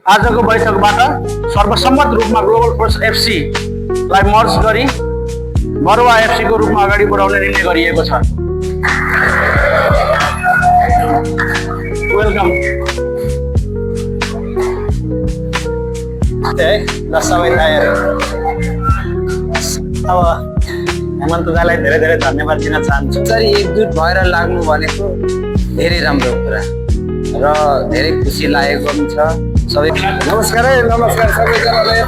आजको बैठकबाट सर्वसम्मत रूपमा global force FC लाई मर्ज गरी बरुवा एफसी को रूपमा अगाडि बढाउने निर्णय गरिएको छ। वेलकम। ल सबै तयार। अब हेमन्त दालाई धेरै धेरै धन्यवाद दिन चाहन्छु। यसरी एकजुट भएर लाग्नु भनेको धेरै राम्रो कुरा र धेरै खुसी लागेको पनि छ। सबै नमस्कार है, नमस्कार सबैजनालाई।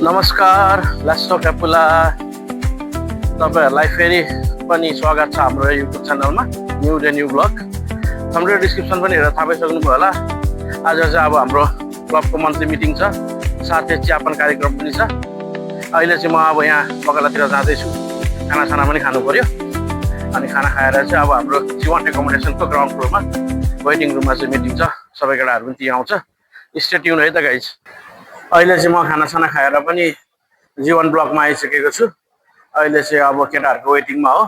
नमस्कार लास्टो क्यापुला, तपाईहरुलाई फेरि पनि स्वागत छ हाम्रो युट्युब च्यानलमा न्यू डे न्यू ब्लग। हाम्रो डिस्क्रिप्सन पनि हेरेर थाहा पाइसक्नुभयो होला। आज चाहिँ अब हाम्रो क्लबको मन्थली मिटिङ छ, साथै चियापान कार्यक्रम पनि छ। अहिले चाहिँ म अब यहाँ बगलातिर जाँदैछु, खानासाना पनि खानु पर्यो। अनि खाना खाएर चाहिँ अब हाम्रो जीवन एकोमोडेसनको ग्राउन्ड फ्लोरमा वेटिङ रुममा चाहिँ मिटिङ छ। सबै केटाहरू पनि त्यहाँ आउँछ। स्टे ट्युन है त गाइज। अहिले चाहिँ म खानासाना खाएर पनि जीवन ब्लकमा आइसकेको छु। अहिले चाहिँ अब केटाहरूको वेटिङमा हो।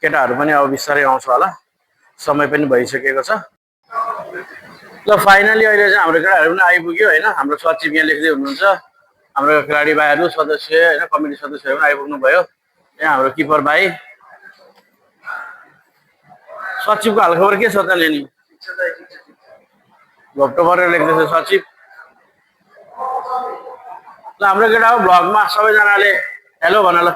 केटाहरू पनि अब बिस्तारै आउँछ होला, समय पनि भइसकेको छ। ल फाइनली अहिले चाहिँ हाम्रो केटाहरू पनि आइपुग्यो होइन। हाम्रो सचिव यहाँ लेख्दै हुनुहुन्छ, हाम्रो खेलाडी भाइहरू सदस्य होइन, कमिटी सदस्यहरू पनि आइपुग्नु भयो। यहाँ हाम्रो किपर भाइ, सचिवको हालखबर के छ त नि? अक्टोबर लेख्दैछ सचिव। ल हाम्रो केटा हो ब्लगमा सबैजनाले हेलो भन ल।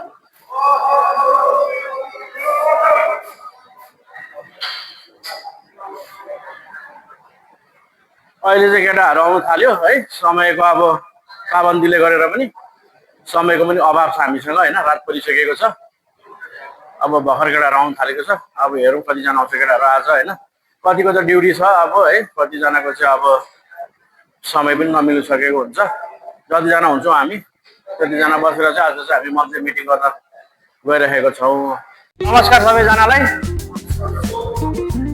अहिले चाहिँ केटाहरू आउनु थाल्यो है। समयको अब पाबन्दीले गरेर पनि समयको पनि अभाव छ हामीसँग होइन। रात परिसकेको छ, अब भर्खर केटाहरू आउनु थालेको छ। अब हेरौँ कतिजना आउँछ केटाहरू आज होइन। कतिको त ड्युटी छ अब है, कतिजनाको चाहिँ अब समय पनि नमिल्नु सकेको हुन्छ। जतिजना हुन्छौँ हामी त्यतिजना बसेर चाहिँ आज चाहिँ हामी मन्थली मिटिङ गर्न गइरहेको छौँ। नमस्कार सबैजनालाई।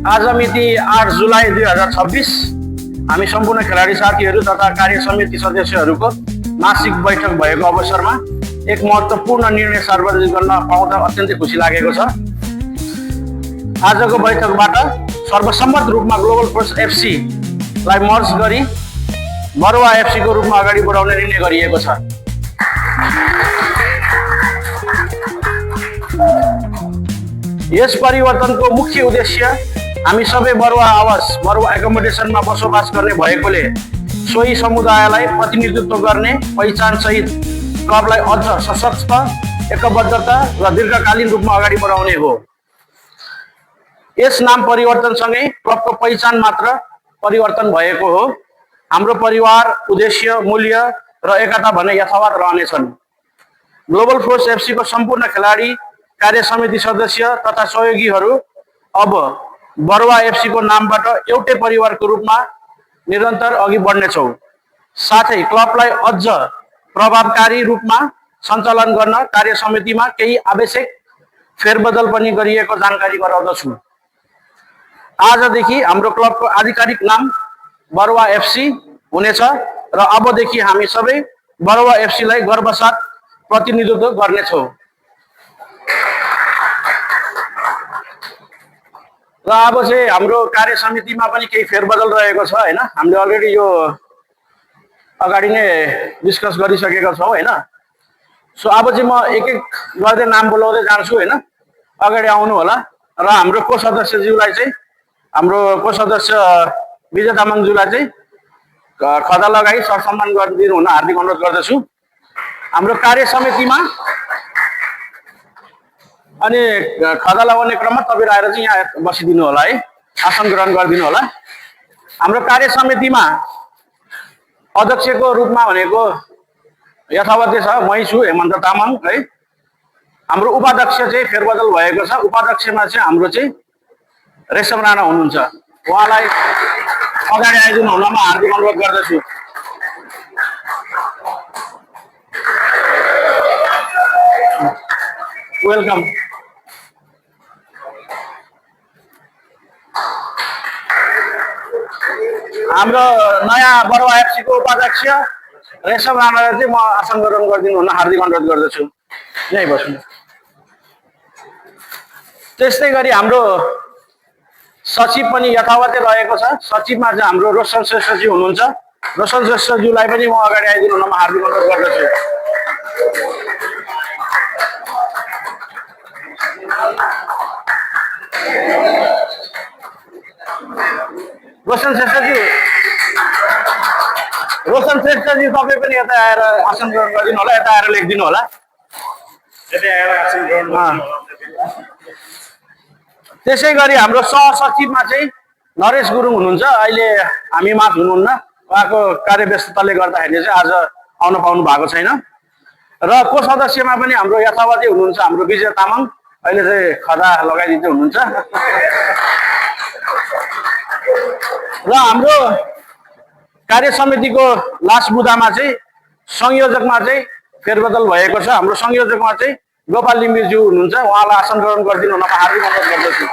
आज मिति 8 जुलाई 2026 हामी सम्पूर्ण खेलाडी साथीहरू तथा कार्य समिति सदस्यहरूको मासिक बैठक भएको अवसरमा एक महत्त्वपूर्ण निर्णय सार्वजनिक गर्न पाउँदा अत्यन्तै खुसी लागेको छ। आजको बैठकबाट सर्वसम्मत रूपमा ग्लोबल फोर्स एफसी लाई मर्ज गरी बरुवा एफसी को रूपमा अगाडि बढाउने निर्णय गरिएको छ। यस परिवर्तनको मुख्य उद्देश्य हामी सबै बरुवा आवास बरुवा एकोमोडेसनमा बसोबास गर्ने भएकोले सोही समुदायलाई प्रतिनिधित्व गर्ने पहिचान सहित क्लबलाई अझ सशक्त, एकबद्धता र दीर्घकालीन रूपमा अगाडि बढाउने हो। यस नाम परिवर्तनसँगै क्लबको पहिचान मात्र परिवर्तन भएको हो। हाम्रो परिवार, उद्देश्य, मूल्य र एकता भने यथावत रहनेछन्। ग्लोबल फोर्स एफसी को सम्पूर्ण खेलाडी, कार्य समिति सदस्य तथा सहयोगीहरू अब बरुवा एफसी को नामबाट एउटै परिवारको रूपमा निरन्तर अघि बढ्नेछौँ। साथै क्लबलाई अझ प्रभावकारी रूपमा सञ्चालन गर्न कार्य समितिमा केही आवश्यक फेरबदल पनि गरिएको जानकारी गराउँदछु। आजदेखि हाम्रो क्लबको आधिकारिक नाम बरुवा एफसी हुनेछ र अबदेखि हामी सबै बरुवा एफसी लाई गर्वसाथ प्रतिनिधित्व गर्नेछौँ। र अब चाहिँ हाम्रो कार्य समितिमा पनि केही फेरबदल रहेको छ होइन। हामीले अलरेडी यो अगाडि नै डिस्कस गरिसकेका छौँ होइन। सो अब चाहिँ म एक एक गर्दै नाम बोलाउँदै जान्छु होइन। अगाडि आउनु होला। र हाम्रो को सदस्यज्यूलाई चाहिँ, हाम्रो को सदस्य विजय तामाङज्यूलाई चाहिँ खदा लगाई सरसम्मान गरिदिनु हुन हार्दिक अनुरोध गर्दछु। हाम्रो कार्य समितिमा अनि खदा लगाउने क्रममा तपाईहरु आएर चाहिँ यहाँ बसिदिनु होला है, आसन ग्रहण गरिदिनु होला। हाम्रो कार्य समितिमा अध्यक्षको रूपमा भनेको यथावतै छ, मै छु हेमन्त तामाङ है। हाम्रो उपाध्यक्ष चाहिँ फेरबदल भएको छ। उपाध्यक्षमा चाहिँ हाम्रो चाहिँ रेशम राणा हुनुहुन्छ। उहाँलाई अगाडि आइदिनु हुन म हार्दिक अनुरोध गर्दछु। वेलकम। हाम्रो नयाँ बरुवा एफसी को उपाध्यक्ष रेशम राणालाई चाहिँ म आसन ग्रहण गरिदिनु हुन हार्दिक अनुरोध गर्दछु। यही बस्नु। त्यस्तै गरी हाम्रो सचिव पनि यथावतै रहेको छ। सचिवमा चाहिँ हाम्रो रोशन श्रेष्ठजी हुनुहुन्छ। रोशन श्रेष्ठज्यूलाई पनि म अगाडि आइदिनु हुन हार्दिक अनुरोध गर्दछु। रोशन श्रेष्ठजी तपाईँ पनि यता आएर आसन ग्रहण गरिदिनु होला, यता आएर लेखिदिनु होला। त्यसै गरी हाम्रो सहसचिवमा चाहिँ नरेश गुरुङ हुनुहुन्छ। अहिले हामी माझ हुनुहुन्न, उहाँको कार्यव्यस्तताले गर्दाखेरि चाहिँ आज आउन पाउनु भएको छैन। र को सदस्यमा पनि हाम्रो यथावतै हुनुहुन्छ हाम्रो विजय तामाङ, अहिले चाहिँ खदा लगाइदिँदै हुनुहुन्छ। र हाम्रो कार्य समितिको लास्ट बुदामा चाहिँ संयोजकमा चाहिँ फेरबदल भएको छ। हाम्रो संयोजकमा चाहिँ गोपाल लिम्बुज्यू हुनुहुन्छ, उहाँलाई आसन ग्रहण गरिदिनु हुन हार्दिक अनुरोध गर्दछु।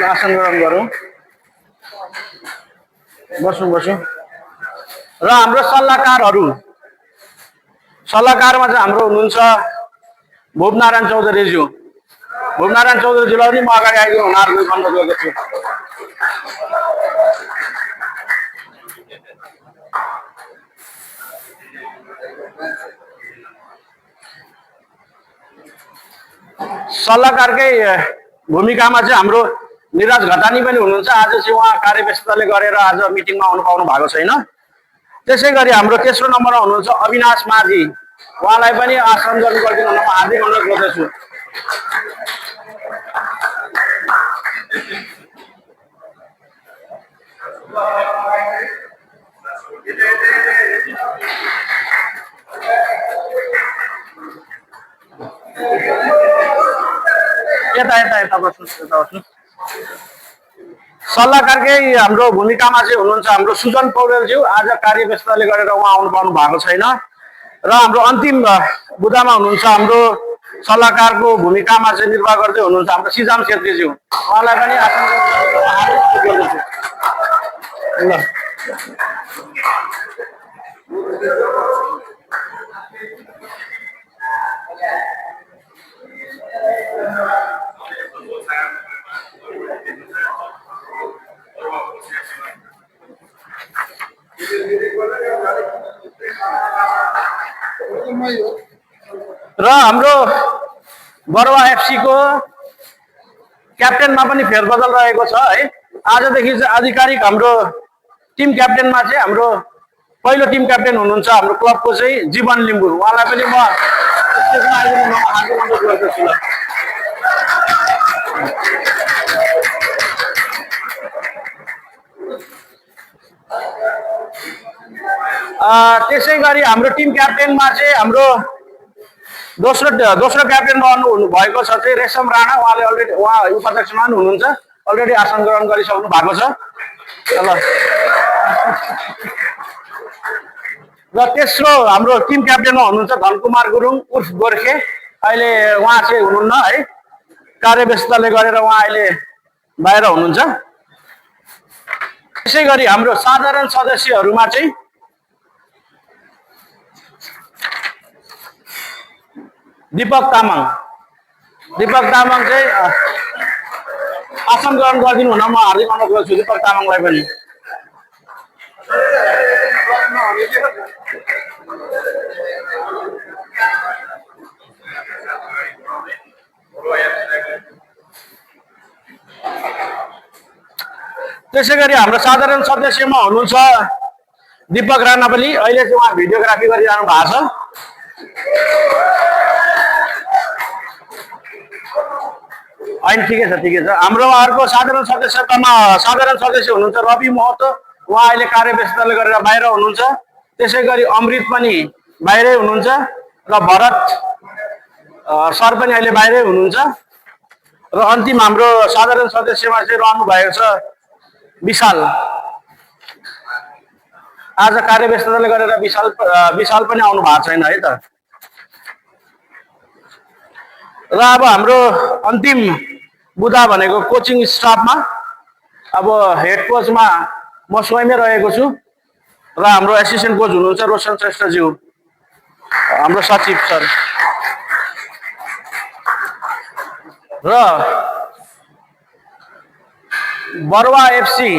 आसन ग्रहण गरौँ, बसौँ। र हाम्रो सल्लाहकारमा चाहिँ हाम्रो हुनुहुन्छ भुवनारायण चौधरीज्यू। भुवनारायण चौधरीज्यूलाई पनि म अगाडि आइदिनु हुन हार्दिक अनुरोध गर्दछु। सल्लाहकारकै भूमिकामा चाहिँ हाम्रो निराज घतानी पनि हुनुहुन्छ। आज चाहिँ उहाँ कार्यव्यस्तताले गरेर आज मिटिङमा आउनु पाउनु भएको छैन। त्यसै गरी हाम्रो तेस्रो नम्बरमा हुनुहुन्छ अविनाश माझी, उहाँलाई पनि आसन ग्रहण गरिदिनु हुन हार्दिक अनुरोध गर्दछु। यता बस्नु। सल्लाहकारकै हाम्रो भूमिकामा चाहिँ हुनुहुन्छ हाम्रो सुजन पौडेलज्यू। आज कार्यव्यस्तताले गरेर उहाँ आउनु पाउनु भएको छैन। र हाम्रो अन्तिम बुदामा हुनुहुन्छ हाम्रो सल्लाहकारको भूमिकामा चाहिँ निर्वाह गर्दै हुनुहुन्छ हाम्रो सिजाम छेत्रीज्यू, उहाँलाई पनि आसन गर्दछु। ल र हाम्रो बरुवा एफसी को क्याप्टेनमा पनि फेरबदल रहेको छ है। आजदेखि चाहिँ आधिकारिक हाम्रो टिम क्याप्टेनमा चाहिँ हाम्रो पहिलो टिम क्याप्टेन हुनुहुन्छ हाम्रो क्लबको चाहिँ जीवन लिम्बू, उहाँलाई पनि म अनुरोध गर्दछु। त्यसै गरी हाम्रो टिम क्याप्टेनमा चाहिँ हाम्रो दोस्रो क्याप्टेन रहनु भएको छ चाहिँ रेशम राणा, उहाँले अलरेडी उपाध्यक्षमा हुनुहुन्छ, अलरेडी आसन ग्रहण गरिसक्नु भएको छ। र तेस्रो हाम्रो टिम क्याप्टेनमा हुनुहुन्छ धनकुमार गुरुङ उर्फ गोर्खे, अहिले उहाँ चाहिँ हुनुहुन्न है, कार्यव्यस्तताले गरेर उहाँ अहिले बाहिर हुनुहुन्छ। त्यसै गरी हाम्रो साधारण सदस्यहरूमा चाहिँ दीपक तामाङ चाहिँ आसन ग्रहण गरिदिनु हुन म हार्दिक अनुरोध गर्छु दीपक तामाङलाई पनि। त्यसै गरी हाम्रो साधारण सदस्यमा हुनुहुन्छ दीपक राणा पनि, अहिले चाहिँ उहाँ भिडियोग्राफी गरिरहनु भएको छ। होइन ठिकै छ। हाम्रो अर्को साधारण सदस्य हुनुहुन्छ रवि महतो, उहाँ अहिले कार्यव्यस्तताले गरेर बाहिर हुनुहुन्छ। त्यसै गरी अमृत पनि बाहिरै हुनुहुन्छ र भरत सर पनि अहिले बाहिरै हुनुहुन्छ। र अन्तिम हाम्रो साधारण सदस्यमा चाहिँ रहनु भएको छ विशाल, आज कार्यव्यस्तताले गरेर विशाल पनि आउनु भएको छैन है त। र अब हाम्रो अन्तिम बुदा भनेको कोचिङ स्टाफमा अब हेड कोचमा म स्वयमै रहेको छु र हाम्रो एसिस्टेन्ट कोच हुनुहुन्छ रोशन श्रेष्ठज्यू, हाम्रो सचिव सर। र बरुवा एफसी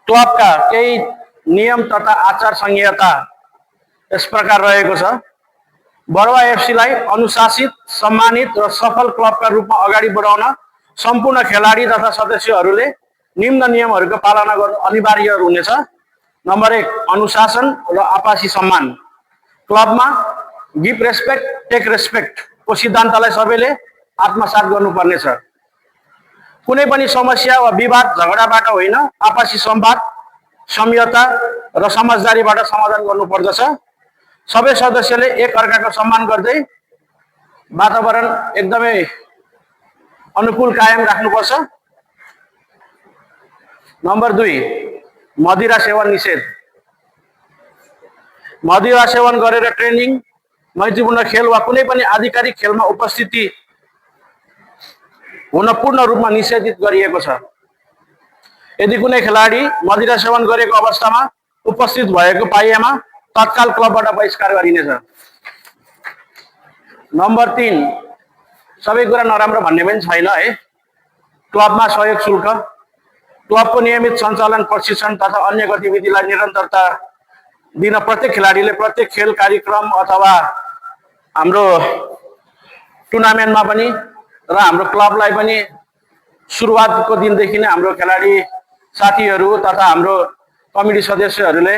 क्लबका केही नियम तथा आचार संहिता यस प्रकार रहेको छ। बरुवा एफसीलाई अनुशासित, सम्मानित र सफल क्लबका रूपमा अगाडि बढाउन सम्पूर्ण खेलाडी तथा सदस्यहरूले निम्न नियमहरूको पालना गर्नु अनिवार्य हुनेछ। नम्बर 1, अनुशासन र आपसी सम्मान। क्लबमा गिभ रेस्पेक्ट, टेक रेस्पेक्ट को सिद्धान्तलाई सबैले आत्मसात गर्नुपर्नेछ। कुनै पनि समस्या वा विवाद झगडाबाट होइन, आपसी संवाद, संयमता र समझदारीबाट समाधान गर्नुपर्दछ। सबै सदस्यले एक अर्काको सम्मान गर्दै वातावरण एकदमै अनुकूल कायम राख्नुपर्छ। नम्बर 2, मदिरा सेवन निषेध। मदिरा सेवन गरेर ट्रेनिङ, मैत्रीपूर्ण खेल वा कुनै पनि आधिकारिक खेलमा उपस्थिति हुन पूर्ण रूपमा निषेधित गरिएको छ। यदि कुनै खेलाडी मदिरा सेवन गरेको अवस्थामा उपस्थित भएको पाइएमा तत्काल क्लबबाट बहिष्कार गरिनेछ। नम्बर 3, सबै कुरा नराम्रो भन्ने पनि छैन है। क्लबमा सहयोग शुल्क, क्लबको नियमित सञ्चालन, प्रशिक्षण तथा अन्य गतिविधिलाई निरन्तरता दिन प्रत्येक खेलाडीले प्रत्येक खेल कार्यक्रम अथवा हाम्रो टुर्नामेन्टमा पनि र हाम्रो क्लबलाई पनि सुरुवातको दिनदेखि नै हाम्रो खेलाडी साथीहरू तथा हाम्रो कमिटी सदस्यहरूले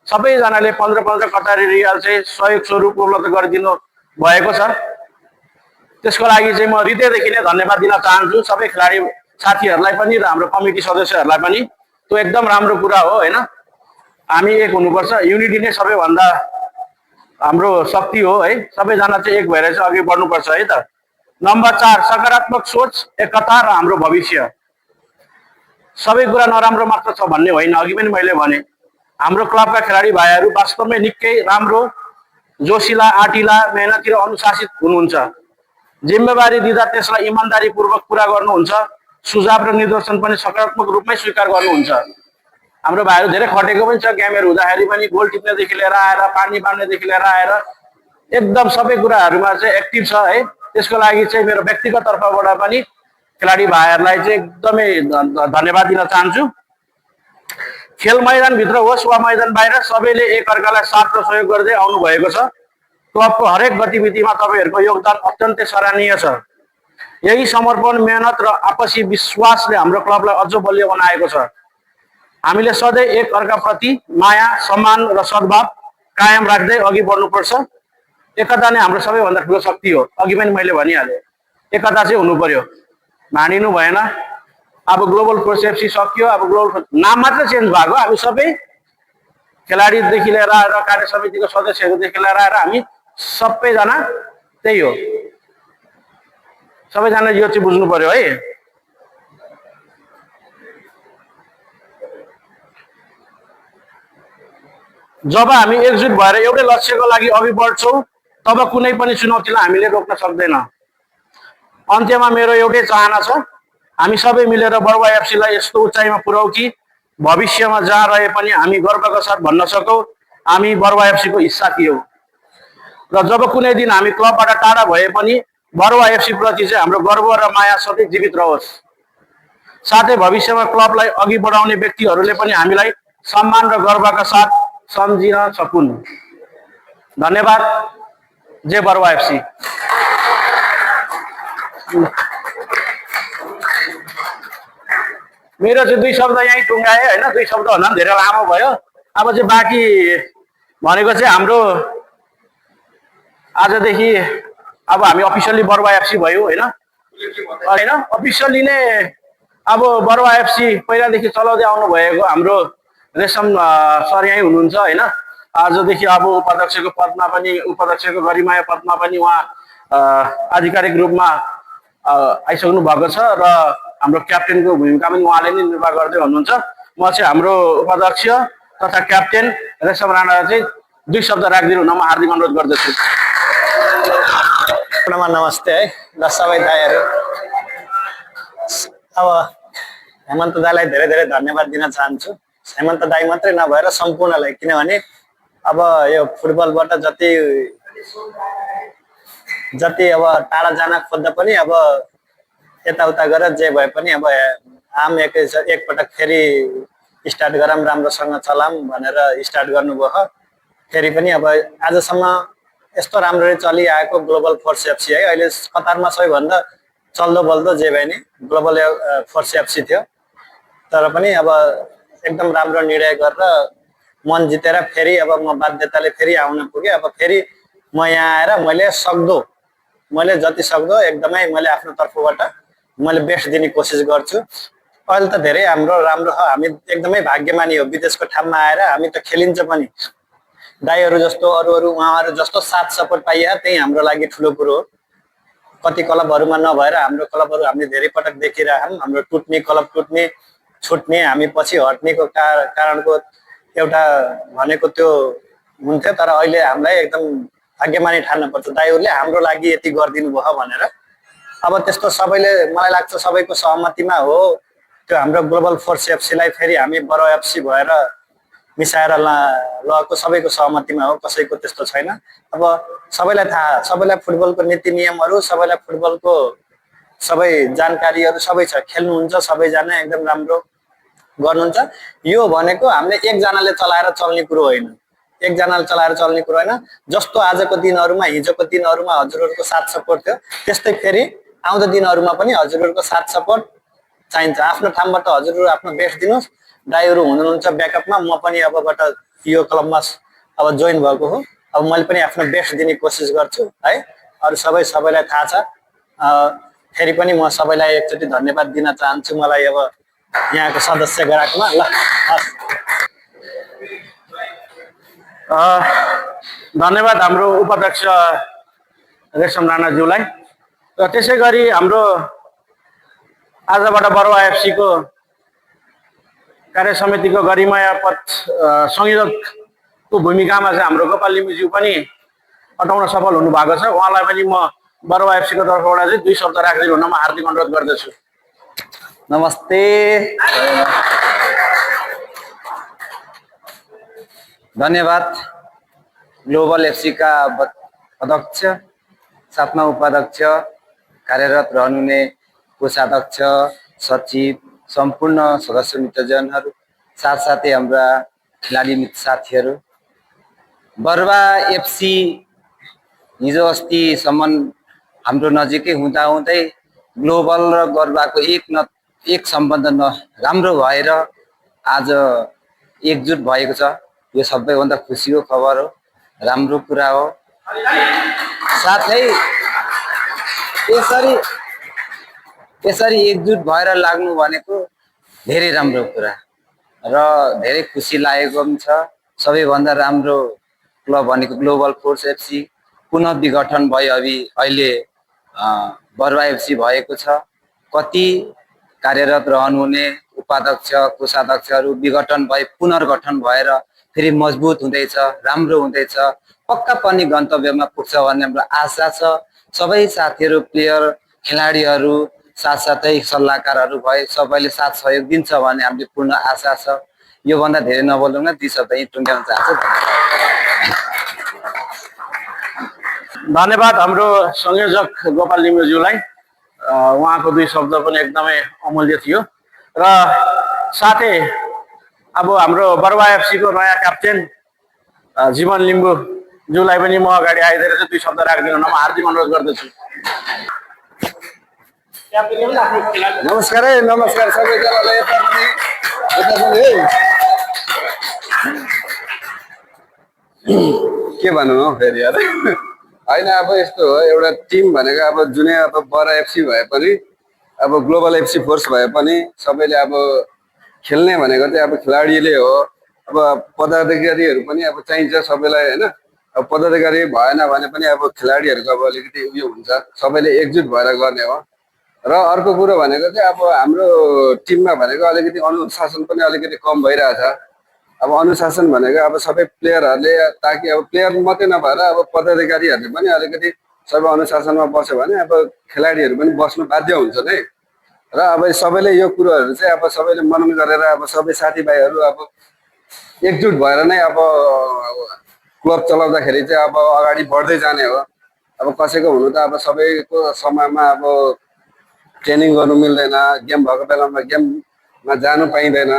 सबैजनाले 15 कतारी रियाल चाहिँ सहयोग स्वरूप उपलब्ध गरिदिनु भएको छ। त्यसको लागि चाहिँ म हृदयदेखि नै धन्यवाद दिन चाहन्छु सबै खेलाडी साथीहरूलाई पनि र हाम्रो कमिटी सदस्यहरूलाई पनि। त्यो एकदम राम्रो कुरा हो हैन। हामी एक हुनुपर्छ, युनिटी नै सबैभन्दा हाम्रो शक्ति हो है। सबैजना चाहिँ एक भएर चाहिँ अघि बढ्नुपर्छ है त। नम्बर 4, सकारात्मक सोच, एकता र हाम्रो भविष्य। सबै कुरा नराम्रो मात्र छ भन्ने होइन, अघि पनि मैले भने हाम्रो क्लबका खेलाडी भाइहरू वास्तवमै निकै राम्रो, जोसिला, आटिला, मेहनती र अनुशासित हुनुहुन्छ। जिम्मेवारी दिँदा त्यसलाई इमानदारीपूर्वक पुरा गर्नुहुन्छ। सुझाव र निर्देशन पनि सकारात्मक रूपमै स्वीकार गर्नुहुन्छ। हाम्रो भाइहरू धेरै खटेको पनि छ, गेमहरू हुँदाखेरि पनि गोल टिप्नेदेखि लिएर आएर पानी बाँड्नेदेखि लिएर आएर एकदम सबै कुराहरूमा चाहिँ एक्टिभ छ है। त्यसको लागि चाहिँ मेरो व्यक्तिगत तर्फबाट पनि खेलाडी भाइहरूलाई चाहिँ एकदमै धन्यवाद दिन चाहन्छु। खेल मैदानभित्र होस् वा मैदान बाहिर सबैले एक अर्कालाई साथ र सहयोग गर्दै आउनु भएको छ। क्लबको हरेक गतिविधिमा तपाईँहरूको योगदान अत्यन्तै सराहनीय छ। यही समर्पण, मेहनत र आपसी विश्वासले हाम्रो क्लबलाई अझ बलियो बनाएको छ। हामीले सधैँ एक अर्काप्रति माया, सम्मान र सद्भाव कायम राख्दै अघि बढ्नुपर्छ। एकता नै हाम्रो सबैभन्दा ठुलो शक्ति हो। अघि पनि मैले भनिहालेँ, एकता चाहिँ हुनु पर्यो, भाँडिनु भएन। अब ग्लोबल फोर्स एफसी सकियो, अब ग्लोबल नाम मात्र चेन्ज भएको, हामी सबै खेलाडीदेखि लिएर आएर कार्य समितिको सदस्यहरूदेखि लिएर आएर हामी सबैजना त्यही हो। सबैजना यो चाहिँ बुझ्नु पर्यो है। जब हामी एकजुट भएर एउटै लक्ष्यको लागि अघि बढ्छौँ तब कुनै पनि चुनौतीलाई हामीले रोक्न सक्दैन। अन्त्यमा मेरो एउटै चाहना छ, हामी सबै मिलेर बरुवा एफसीलाई यस्तो उचाइमा पुर्याऊ कि भविष्यमा जहाँ रहे पनि हामी गर्वका साथ भन्न सकौँ हामी बरुवा एफसीको हिस्सा थियौँ। र जब कुनै दिन हामी क्लबबाट टाढा भए पनि बरुवा एफसी प्रति चाहिँ हाम्रो गर्व र माया सधैँ जीवित रहोस्। साथै भविष्यमा क्लबलाई अघि बढाउने व्यक्तिहरूले पनि हामीलाई सम्मान र गर्वका साथ सम्झिन सकुन्। धन्यवाद। जय बरुवा एफसी। मेरो चाहिँ 2 शब्द यहीँ टुङ्गाएँ होइन, 2 शब्दभन्दा धेरै लामो भयो। अब चाहिँ बाँकी भनेको चाहिँ हाम्रो आजदेखि अब हामी अफिसियली बरुवा एफसी भयो होइन। अफिसियली नै अब बरुवा एफसी पहिलादेखि चलाउँदै आउनु भएको हाम्रो रेशम सर यहीँ हुनुहुन्छ होइन। आजदेखि अब उपाध्यक्षको पदमा पनि, उपाध्यक्षको गरिमाया पदमा पनि उहाँ आधिकारिक रूपमा आइसक्नु भएको छ र हाम्रो क्याप्टेनको भूमिका पनि उहाँले नै निर्वाह गर्दै हुनुहुन्छ। म चाहिँ हाम्रो उपाध्यक्ष तथा क्याप्टेन रेशम राणालाई चाहिँ 2 शब्द राखिदिनु हुन म हार्दिक अनुरोध गर्दछु। नमस्ते है ल सबै दाइहरू। अब हेमन्त दाईलाई धेरै धेरै धन्यवाद दिन चाहन्छु। हेमन्त दाई मात्रै नभएर सम्पूर्णलाई, किनभने अब यो फुटबलबाट जति जति अब टाढा जान खोज्दा पनि अब यताउता गरेर जे भए पनि अब आम एकपटक फेरि स्टार्ट गरौँ, राम्रोसँग चलाऊँ भनेर स्टार्ट गर्नुभयो। फेरि पनि अब आजसम्म यस्तो राम्ररी चलिआएको ग्लोबल फोर्स एफसी है, अहिले कतारमा सबैभन्दा चल्दो बल्दो जे भए नि ग्लोबल फोर्स एफसी थियो। तर पनि अब एकदम राम्रो निर्णय गरेर मन जितेर फेरि अब म बाध्यताले फेरि आउन पुगेँ। अब फेरि म यहाँ आएर मैले जति सक्दो एकदमै मैले आफ्नो तर्फबाट मैले बेस्ट दिने कोसिस गर्छु। अहिले त धेरै हाम्रो राम्रो हो, हामी एकदमै भाग्यमानी हो विदेशको ठाउँमा आएर हामी त खेलिन्छ पनि। दाईहरू जस्तो अरू उहाँहरू जस्तो साथ सपोर्ट पाइए त्यही हाम्रो लागि ठुलो कुरो हो। कति क्लबहरूमा नभएर हाम्रो क्लबहरू हामीले धेरै पटक देखिरहेछौँ, हाम्रो टुट्ने क्लब टुट्ने छुट्ने हामी पछि हट्नेको कारणको एउटा भनेको त्यो हुन्थ्यो। तर अहिले हामीलाई एकदम भाग्यमानी ठान्न पर्छ, दाईहरूले हाम्रो लागि यति गरिदिनु भयो भनेर। अब त्यस्तो सबैले मलाई लाग्छ सबैको सहमतिमा हो त्यो हाम्रो ग्लोबल फोर्स एफसीलाई फेरि हामी बडो एफसी भएर मिसाएर लगेको सबैको सहमतिमा हो, कसैको त्यस्तो छैन। अब सबैलाई थाहा, सबैलाई फुटबलको नीति नियमहरू, सबैलाई फुटबलको सबै जानकारीहरू सबै छ, खेल्नुहुन्छ सबैजना एकदम राम्रो गर्नुहुन्छ। यो भनेको हामीले एकजनाले चलाएर चल्ने कुरो होइन, एकजनाले चलाएर चल्ने कुरो होइन। जस्तो आजको दिनहरूमा हिजोको दिनहरूमा हजुरहरूको साथ सपोर्ट थियो, त्यस्तै फेरि आउँदो दिनहरूमा पनि हजुरहरूको साथ सपोर्ट चाहिन्छ। आफ्नो ठाउँबाट हजुरहरू आफ्नो बेस्ट दिनुहोस्। दाईहरू हुनुहुन्छ ब्याकअपमा, म पनि अबबाट यो क्लबमा अब जोइन भएको हो। अब मैले पनि आफ्नो बेस्ट दिने कोसिस गर्छु है। अरू सबैलाई थाहा छ। फेरि पनि म सबैलाई एकचोटि धन्यवाद दिन चाहन्छु मलाई अब यहाँको सदस्य गराएकोमा। ल धन्यवाद हाम्रो उपाध्यक्ष रेशम राणाज्यूलाई। र त्यसै गरी हाम्रो आजबाट बरुवा एफसीको कार्य समितिको गरिमाय पद संयोजकको भूमिकामा चाहिँ हाम्रो गोपाल लिम्बुज्यू पनि अटाउन सफल हुनु भएको छ। उहाँलाई पनि म बरुवा एफसीको तर्फबाट चाहिँ 2 शब्द राखिदिनु हुन म हार्दिक अनुरोध गर्दछु। नमस्ते, धन्यवाद। ग्लोबल एफसी का अध्यक्ष, साथमा उपाध्यक्ष, कार्यरत रहनुहुने कोषाध्यक्ष, सचिव, सम्पूर्ण सदस्य मित्रजनहरू, साथसाथै हाम्रा खेलाडी मित्र साथीहरू। बरुवा एफसी हिजो अस्तिसम्म हाम्रो नजिकै हुँदाहुँदै ग्लोबल र गरबाको एक सम्बन्ध राम्रो भएर आज एकजुट भएको छ। यो सबैभन्दा खुसीको खबर हो, राम्रो कुरा हो। साथै यसरी एकजुट भएर लाग्नु भनेको धेरै राम्रो कुरा र धेरै खुसी लागेको पनि छ। सबैभन्दा राम्रो क्लब भनेको ग्लोबल फोर्स एफसी पुनः विघटन भयो, अहिले बरुवा एफसी भएको छ। कति कार्यरत रहनुहुने उपाध्यक्ष कोषाध्यक्षहरू विघटन भए पुनर्गठन भएर फेरि मजबुत हुँदैछ, राम्रो हुँदैछ, पक्का पनि गन्तव्यमा पुग्छ भन्ने हाम्रो आशा छ। सबै साथीहरू, प्लेयर, खेलाडीहरू, साथसाथै सल्लाहकारहरू भए सबैले साथ सहयोग दिन्छ भन्ने हामीले पूर्ण आशा छ। योभन्दा धेरै नबोलौँ न, 2 शब्द यहीँ टुङ्ग्याउन चाहन्छु। धन्यवाद हाम्रो संयोजक गोपाल लिम्बुज्यूलाई। उहाँको 2 शब्द पनि एकदमै अमूल्य थियो। र साथै अब हाम्रो बरुवा एफसीको नयाँ क्याप्टेन जीवन लिम्बुज्यूलाई पनि म अगाडि आइदिएर चाहिँ 2 शब्द राखिदिनु हुन म हार्दिक अनुरोध गर्दछु। नमस्कार है, नमस्कार सबैजनालाई। के भनौँ हौ फेरि यार, होइन अब यस्तो हो, एउटा टिम भनेको अब जुनै अब बरुवा एफसी भए पनि अब ग्लोबल एफसी फोर्स भए पनि सबैले अब खेल्ने भनेको चाहिँ अब खेलाडीले हो। अब पदाधिकारीहरू पनि अब चाहिन्छ सबैलाई होइन। अब पदाधिकारी भएन भने पनि अब खेलाडीहरूको अब अलिकति उयो हुन्छ, सबैले एकजुट भएर गर्ने हो। र अर्को कुरो भनेको चाहिँ अब हाम्रो टिममा भनेको अलिकति अनुशासन पनि अलिकति कम भइरहेछ। अब अनुशासन भनेको अब सबै प्लेयरहरूले, ताकि अब प्लेयर मात्रै नभएर अब पदाधिकारीहरूले पनि अलिकति सबै अनुशासनमा बस्यो भने अब खेलाडीहरू पनि बस्नु बाध्य हुन्छ नै। र अब सबैले यो कुरोहरू चाहिँ अब सबैले मनन गरेर अब सबै साथीभाइहरू अब एकजुट भएर नै अब क्लब चलाउँदाखेरि चाहिँ अब अगाडि बढ्दै जाने हो। अब कसैको हुनु त अब सबैको समयमा अब ट्रेनिङ गर्नु मिल्दैन, गेम भएको बेलामा गेममा जानु पाइँदैन,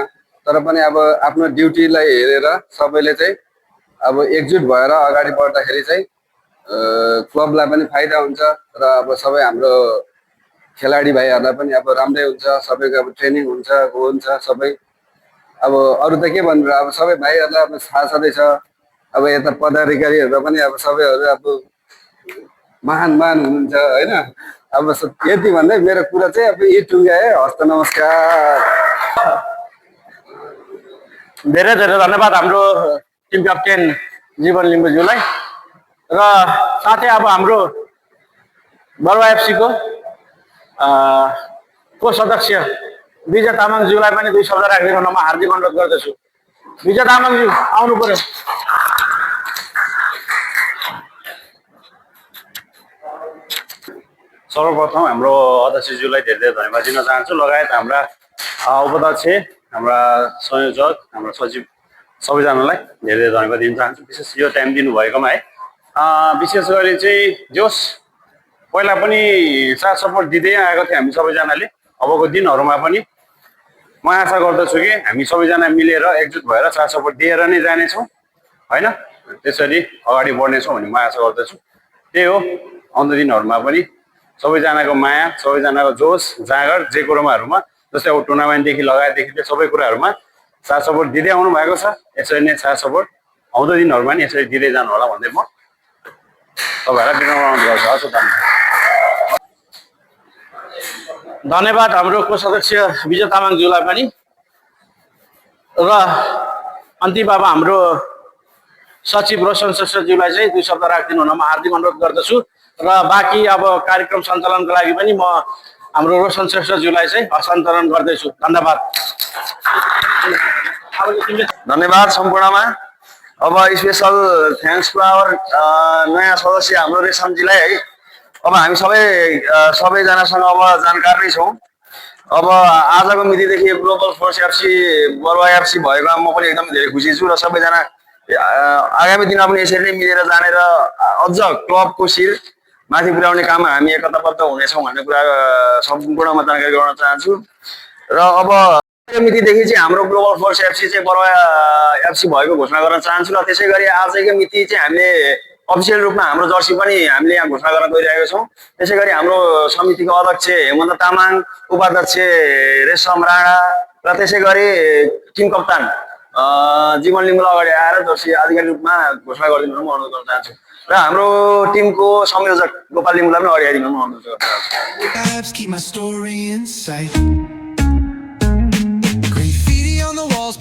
तर पनि अब आफ्नो ड्युटीलाई हेरेर सबैले चाहिँ अब एकजुट भएर अगाडि बढ्दाखेरि चाहिँ क्लबलाई पनि फाइदा हुन्छ र अब सबै हाम्रो खेलाडी भाइहरूलाई पनि अब राम्रै हुन्छ, सबैको अब ट्रेनिङ हुन्छ सबै। अब अरू त के भन्नु, अब सबै भाइहरूलाई अब थाहा छँदैछ, अब यता पदाधिकारीहरू पनि अब सबैहरू अब महान हुनुहुन्छ होइन। अब यति भन्दै मेरो कुरा चाहिँ अब यही टुङ्गाए। हस्त नमस्कार। धेरै धेरै धन्यवाद हाम्रो टिम क्याप्टेन जीवन लिम्बुज्यूलाई र साथै अब हाम्रो बरुवा एफसीको को सदस्य विजय तामाङज्यूलाई पनि 2 शब्द राखिदिन म हार्दिक अनुरोध गर्दछु। विजय तामाङज्यू आउनु पर्यो। सर्वप्रथम हाम्रो अध्यक्षज्यूलाई धेरै धेरै धन्यवाद दिन चाहन्छु, लगायत हाम्रा उपाध्यक्ष, हाम्रा संयोजक, हाम्रा सचिव सबैजनालाई धेरै धेरै धन्यवाद दिन चाहन्छु, विशेष यो टाइम दिनुभएकोमा है। विशेष गरी चाहिँ जोस पहिला पनि साथ सपोर्ट दिँदै आएको थियो हामी सबैजनाले, अबको दिनहरूमा पनि म आशा गर्दछु कि हामी सबैजना मिलेर एकजुट भएर साथ सपोर्ट दिएर नै जानेछौँ होइन, त्यसरी अगाडि बढ्नेछौँ भन्ने म आशा गर्दछु। त्यही हो, आउँदो दिनहरूमा पनि सबैजनाको माया, सबैजनाको जोस जाँगर जे कुरोमाहरूमा, जस्तै अब टुर्नामेन्टदेखि लगायतदेखि सबै कुराहरूमा साथ सपोर्ट दिँदै आउनु भएको छ। यसरी नै साथ सपोर्ट आउँदो दिनहरूमा नि यसरी दिँदै जानु होला भन्दै म तपाईँहरूलाई विनम्र अनुरोध गर्छु। हस्, धन्यवाद हाम्रो को सदस्य विजय तामाङज्यूलाई पनि र अन्तिम अब हाम्रो सचिव रोशन श्रेष्ठज्यूलाई चाहिँ 2 शब्द राखिदिनु हुन म हार्दिक अनुरोध गर्दछु र बाँकी अब कार्यक्रम सञ्चालनको लागि पनि म हाम्रो रोशन श्रेष्ठज्यूलाई चाहिँ हस्तान्तरण गर्दैछु। धन्यवाद। धन्यवाद सम्पूर्णमा। अब स्पेसल थ्याङ्क्स टु आवर नयाँ सदस्य हाम्रो रेशमजीलाई है। अब हामी सबैजनासँग अब जानकार नै छौँ। अब आजको मितिदेखि ग्लोबल फोर्स एफसी बरुवा एफसी भएकोमा म पनि एकदम धेरै खुसी छु र सबैजना आगामी दिनमा पनि यसरी नै मिलेर जाने र अझ क्लबको शिर माथि पुर्याउने काममा हामी एकताबद्ध हुनेछौँ भन्ने कुरा सम्पूर्णमा जानकारी गराउन चाहन्छु। र अब मितिदेखि चाहिँ हाम्रो ग्लोबल फोर्स एफसी चाहिँ बरुवा एफसी भएको घोषणा गर्न चाहन्छु र त्यसै गरी आजकै मिति चाहिँ हामीले अफिसियल रूपमा हाम्रो जर्सी पनि हामीले यहाँ घोषणा गर्न गइरहेका छौँ। त्यसै गरी हाम्रो समितिको अध्यक्ष हेमन्त तामाङ, उपाध्यक्ष रेशम राणा र त्यसै गरी टिम कप्तान जीवन लिम्बुलाई अगाडि आएर जर्सी आधिकारिक रूपमा घोषणा गरिदिनु म अनुरोध गर्न चाहन्छु र हाम्रो टिमको संयोजक गोपाल लिम्बुलाई पनि अगाडि आइदिनु म अनुरोध गर्न चाहन्छु।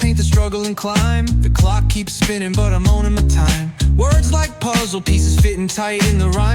Paint the struggle and climb. The clock keeps spinning, but I'm owning my time. Words like puzzle pieces fitting tight in the rhyme.